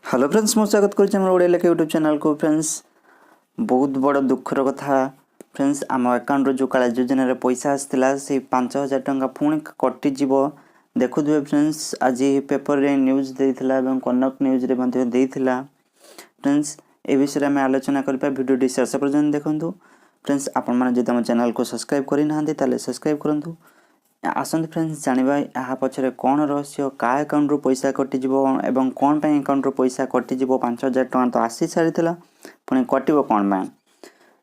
Hello friends, ମୁଁ ସ୍ୱାଗତ କରୁଛି ଆମର ଓଡ଼ିଆ ଲେଖା ୟୁଟ୍ୟୁବ୍ ଚ୍ୟାନେଲ୍କୁ। ଫ୍ରେଣ୍ଡସ୍, ବହୁତ ବଡ଼ ଦୁଃଖର କଥା। ଫ୍ରେଣ୍ଡସ୍, ଆମ ଆକାଉଣ୍ଟରୁ ଯେଉଁ କାଳିଆ ଯୋଜନାରେ ପଇସା ଆସିଥିଲା, ସେଇ 5000 ଟଙ୍କା ପୁଣି କଟିଯିବ। ଦେଖୁଥିବେ ଫ୍ରେଣ୍ଡସ୍, ଆଜି ପେପରରେ ନ୍ୟୁଜ୍ ଦେଇଥିଲା ଏବଂ କନକ ନ୍ୟୁଜ୍ରେ ମଧ୍ୟ ଦେଇଥିଲା। ଫ୍ରେଣ୍ଡସ୍, ଏ ବିଷୟରେ ଆମେ ଆଲୋଚନା କରିବା। ଭିଡ଼ିଓଟି ଶେଷ ପର୍ଯ୍ୟନ୍ତ ଦେଖନ୍ତୁ। ଫ୍ରେଣ୍ଡସ୍, ଆପଣମାନେ ଯଦି ଆମ ଚ୍ୟାନେଲ୍କୁ ସବସ୍କ୍ରାଇବ୍ କରିନାହାନ୍ତି, ତାହେଲେ ସବସ୍କ୍ରାଇବ୍ କରନ୍ତୁ। ଆସନ୍ତୁ ଫ୍ରେଣ୍ଡସ୍, ଜାଣିବା ଏହା ପଛରେ କ'ଣ ରହସ୍ୟ, କାହା ଆକାଉଣ୍ଟରୁ ପଇସା କଟିଯିବ ଏବଂ କ'ଣ ପାଇଁ ଆକାଉଣ୍ଟରୁ ପଇସା କଟିଯିବ। 5000 ଟଙ୍କା ତ ଆସି ସାରିଥିଲା, ପୁଣି କଟିବ କ'ଣ ପାଇଁ?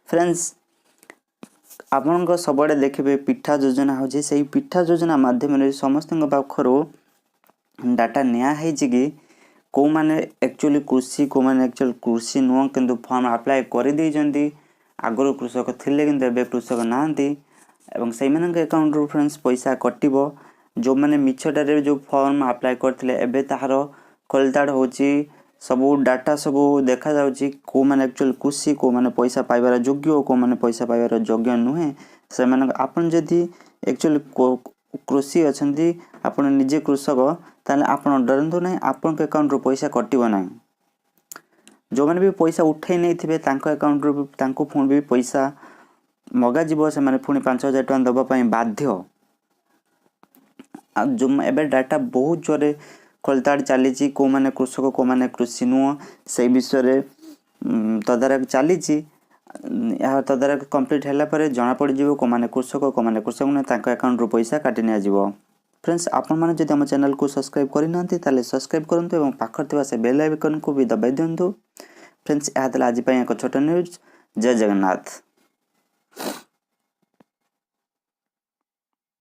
ଫ୍ରେଣ୍ଡସ୍, ଆପଣଙ୍କ ସବୁଆଡ଼େ ଦେଖିବେ ପିଠା ଯୋଜନା ହେଉଛି। ସେଇ ପିଠା ଯୋଜନା ମାଧ୍ୟମରେ ସମସ୍ତଙ୍କ ପାଖରୁ ଡାଟା ନିଆ ହେଇଛି କି କେଉଁମାନେ ଆକ୍ଚୁଆଲି କୃଷି, କେଉଁମାନେ ଆକ୍ଚୁଆଲି କୃଷି ନୁହଁ କିନ୍ତୁ ଫର୍ମ ଆପ୍ଲାଏ କରିଦେଇଛନ୍ତି। ଆଗରୁ କୃଷକ ଥିଲେ କିନ୍ତୁ ଏବେ କୃଷକ ନାହାନ୍ତି ଏବଂ ସେଇମାନଙ୍କ ଆକାଉଣ୍ଟରୁ ଫ୍ରେଣ୍ଡସ୍ ପଇସା କଟିବ, ଯେଉଁମାନେ ମିଛଟାରେ ଯେଉଁ ଫର୍ମ ଆପ୍ଲାଏ କରିଥିଲେ। ଏବେ ତାହାର ଖୋଳତାଡ଼ ହେଉଛି, ସବୁ ଡାଟା ସବୁ ଦେଖାଯାଉଛି, କେଉଁମାନେ ଆକ୍ଚୁଆଲି କୃଷି, କେଉଁମାନେ ପଇସା ପାଇବାର ଯୋଗ୍ୟ, କେଉଁମାନେ ପଇସା ପାଇବାର ଯୋଗ୍ୟ ନୁହେଁ ସେମାନଙ୍କ। ଆପଣ ଯଦି ଆକ୍ଚୁଆଲି କୃଷି ଅଛନ୍ତି, ଆପଣ ନିଜେ କୃଷକ, ତାହେଲେ ଆପଣ ଡରନ୍ତୁ ନାହିଁ। ଆପଣଙ୍କ ଆକାଉଣ୍ଟରୁ ପଇସା କଟିବ ନାହିଁ। ଯେଉଁମାନେ ବି ପଇସା ଉଠାଇ ନେଇଥିବେ, ତାଙ୍କ ଆକାଉଣ୍ଟରୁ ବି ତାଙ୍କୁ ପୁଣି ବି ପଇସା ମଗାଯିବ। ସେମାନେ ପୁଣି 5000 ଟଙ୍କା ଦେବା ପାଇଁ ବାଧ୍ୟ। ଆଉ ଯେଉଁ ଏବେ ଡାଟା ବହୁତ ଜୋରେ ଖୋଳତାଡ଼ ଚାଲିଛି, କେଉଁମାନେ କୃଷକ, କେଉଁମାନେ କୃଷି ନୁହଁ, ସେଇ ବିଷୟରେ ତଦାରଖ ଚାଲିଛି। ଏହା ତଦାରଖ କମ୍ପ୍ଲିଟ୍ ହେଲା ପରେ ଜଣାପଡ଼ିଯିବ କେଉଁମାନେ କୃଷକ, କେଉଁମାନେ କୃଷକ ନୁହେଁ, ତାଙ୍କ ଆକାଉଣ୍ଟରୁ ପଇସା କାଟି ନିଆଯିବ। ଫ୍ରେଣ୍ଡସ୍, ଆପଣମାନେ ଯଦି ଆମ ଚ୍ୟାନେଲକୁ ସବସ୍କ୍ରାଇବ୍ କରିନାହାନ୍ତି, ତାହେଲେ ସବସ୍କ୍ରାଇବ୍ କରନ୍ତୁ ଏବଂ ପାଖରେ ଥିବା ସେ ବେଲ୍ ଆଇକନ୍କୁ ବି ଦବାଇ ଦିଅନ୍ତୁ। ଫ୍ରେଣ୍ଡସ୍, ଏହା ଥିଲା ଆଜି ପାଇଁ ଏକ ଛୋଟ ନ୍ୟୁଜ୍। ଜୟ ଜଗନ୍ନାଥ।